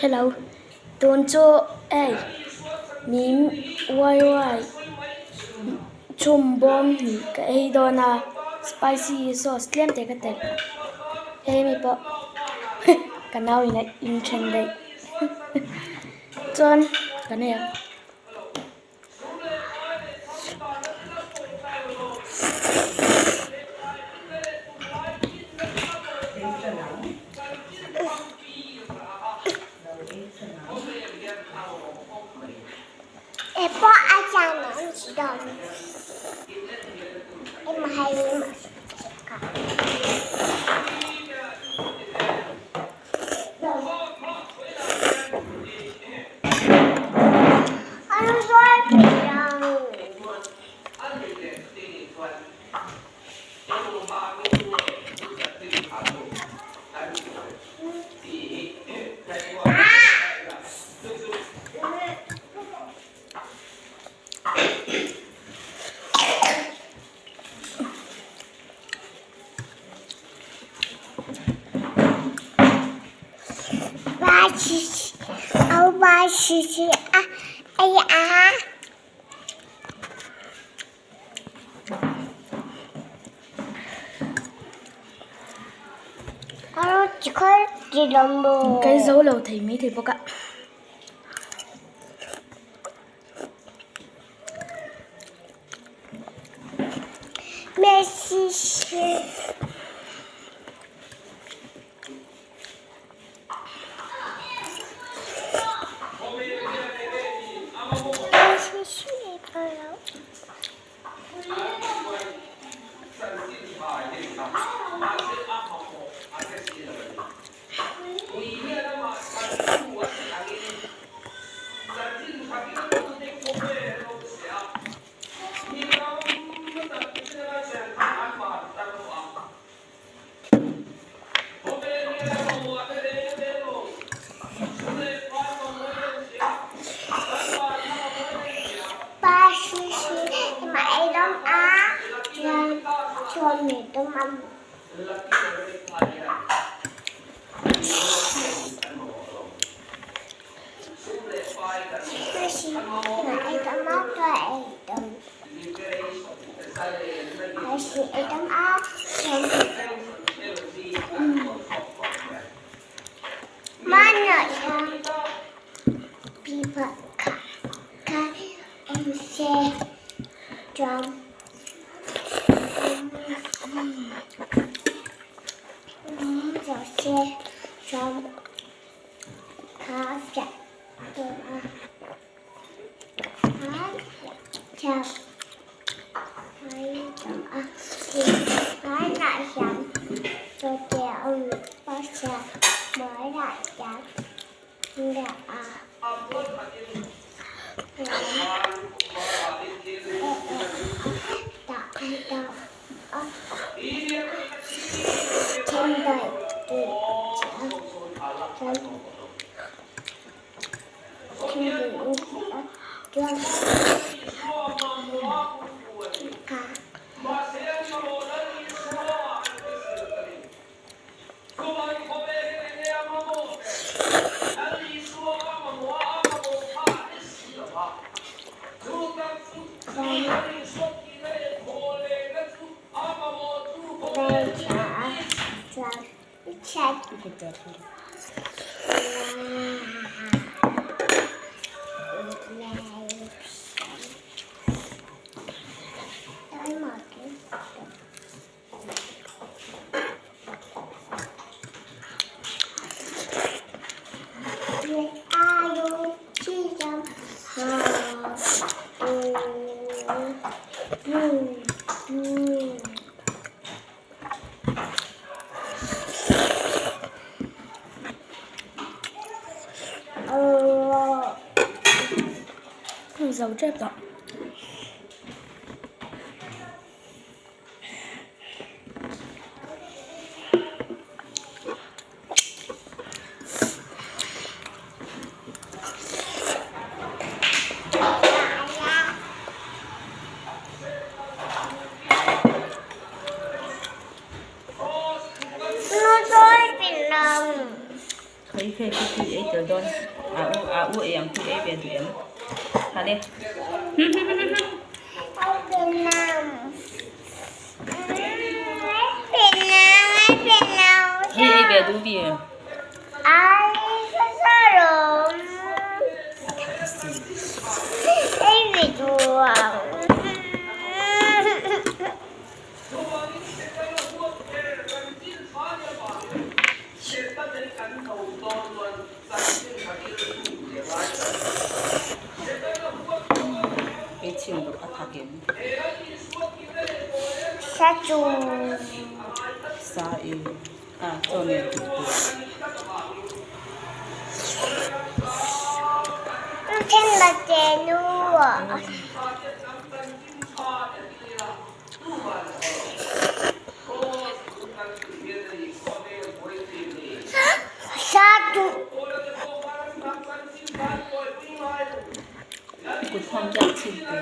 Hello tun chu hei mim uai uai chhum bawm hnih ka ei dawn a spicy sauce tlem te ka telh hei mi pawh ka nau in a in then daih chuan kan ei ang. Ka zo lo thei mai thei bawk a. Zo tep tawh. khi ei tel dawn a u a u ei ang khi ei ve duh em kha le. Hei ei ve duh vi. A thak si. Ei chhin duh a thak em. Sa i a chaw nen tih tur. Kut hmang biak chhin teh.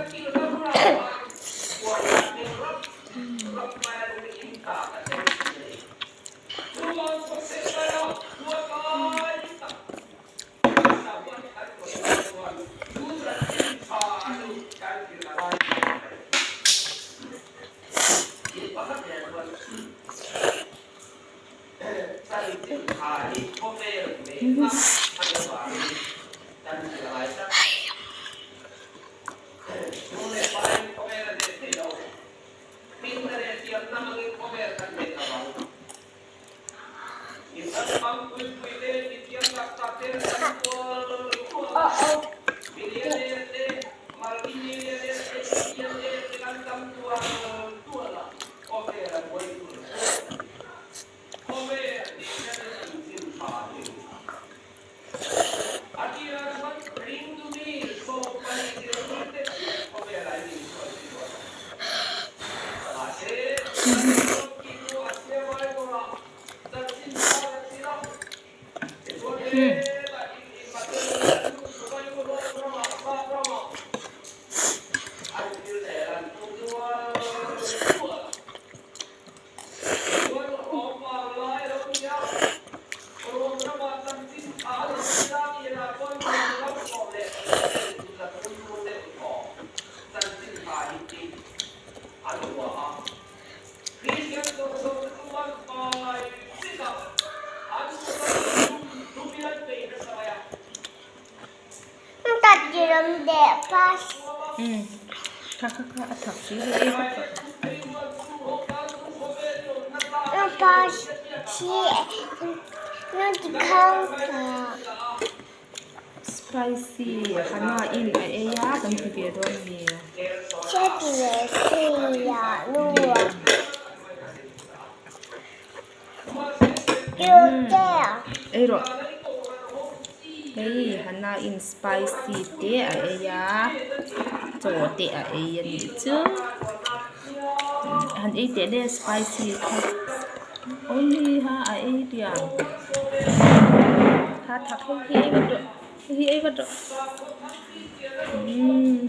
Kha kha kha a thak si hei ei vak rawh. Spicy hana in a ei a kan ti ve dawn a ni. Ei rawh hei hana in spicy te a ei a chaw te a ei a nih chu han ei teh le spicy kha awii ha a ei diam ha thak hei hi ei vat rawh hei hi ei vat rawh umm.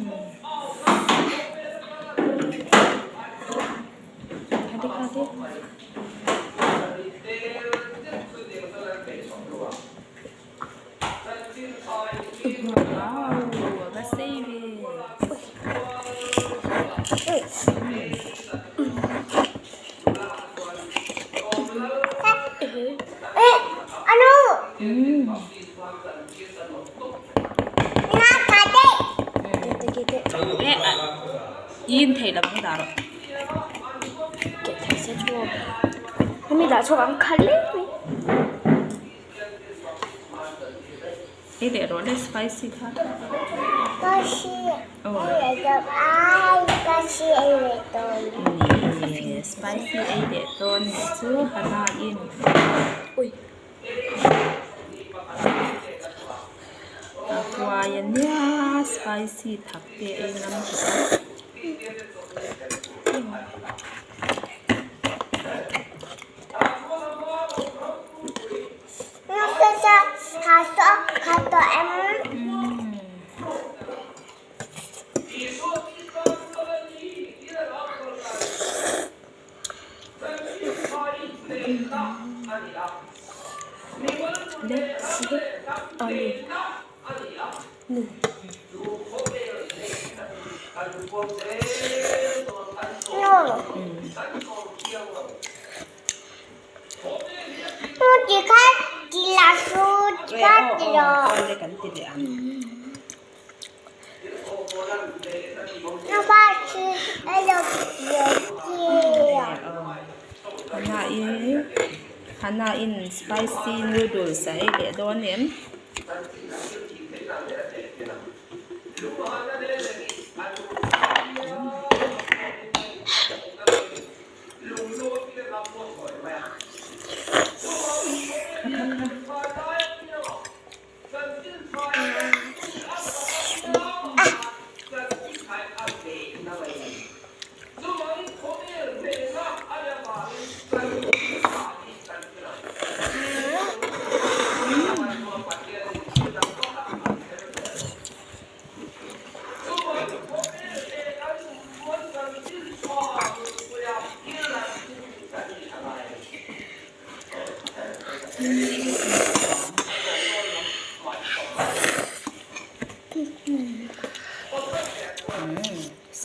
Wow a va sei ve. In thei lo ang dah rawh. Hemi dah chhuak ang kha leh mai. Ei leh rawh le spicy kha. Ni spicy ei leh dawn nih chu hana in. A huai a nia spicy thak te ei ngam tawh a. Le le. Alu nu. Aw kan ti leh ang. Hana in spicy noodles a ei leh dawn em?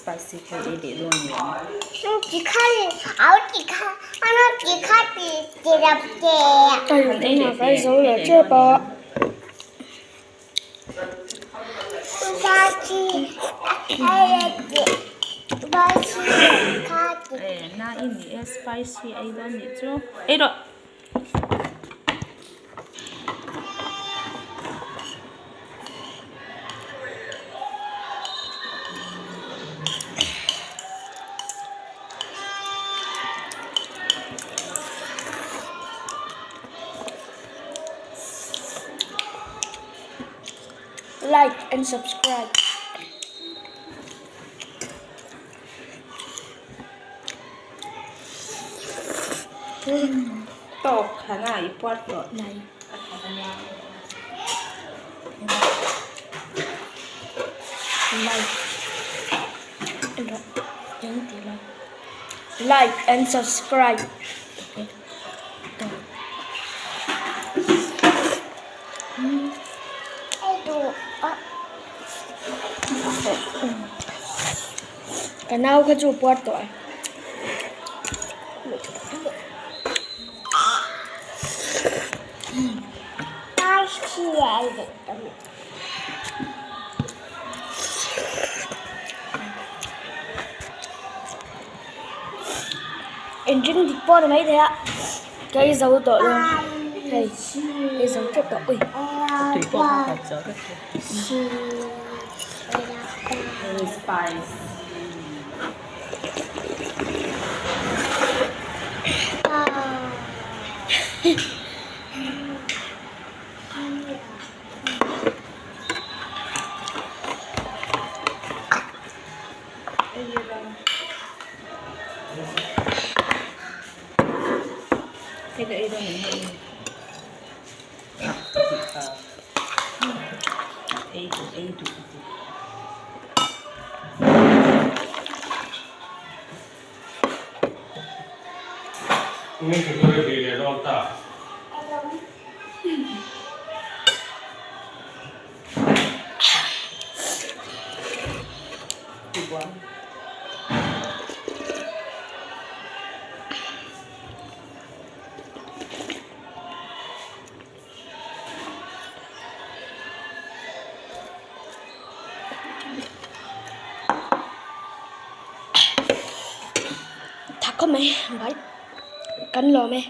Spicy kha ei leh dawn ni ang. Na i ni e spicy ei dawn nih chu ei rawh. Like and subscribe. Tawk khan a i puar tawh. Nai. Like. Like and subscribe. Okay. Ka nau kha chu puar tawh a. Engine dik pawh ni maithei a ka ei zo tawh lo hei ei zo tep tawh ui. Tui pawh kha khat zo vek tawh. Spice. Hei ka ei dawn em hei ei duh ei duh a ti. Tha khawp mai bai kan lawm e.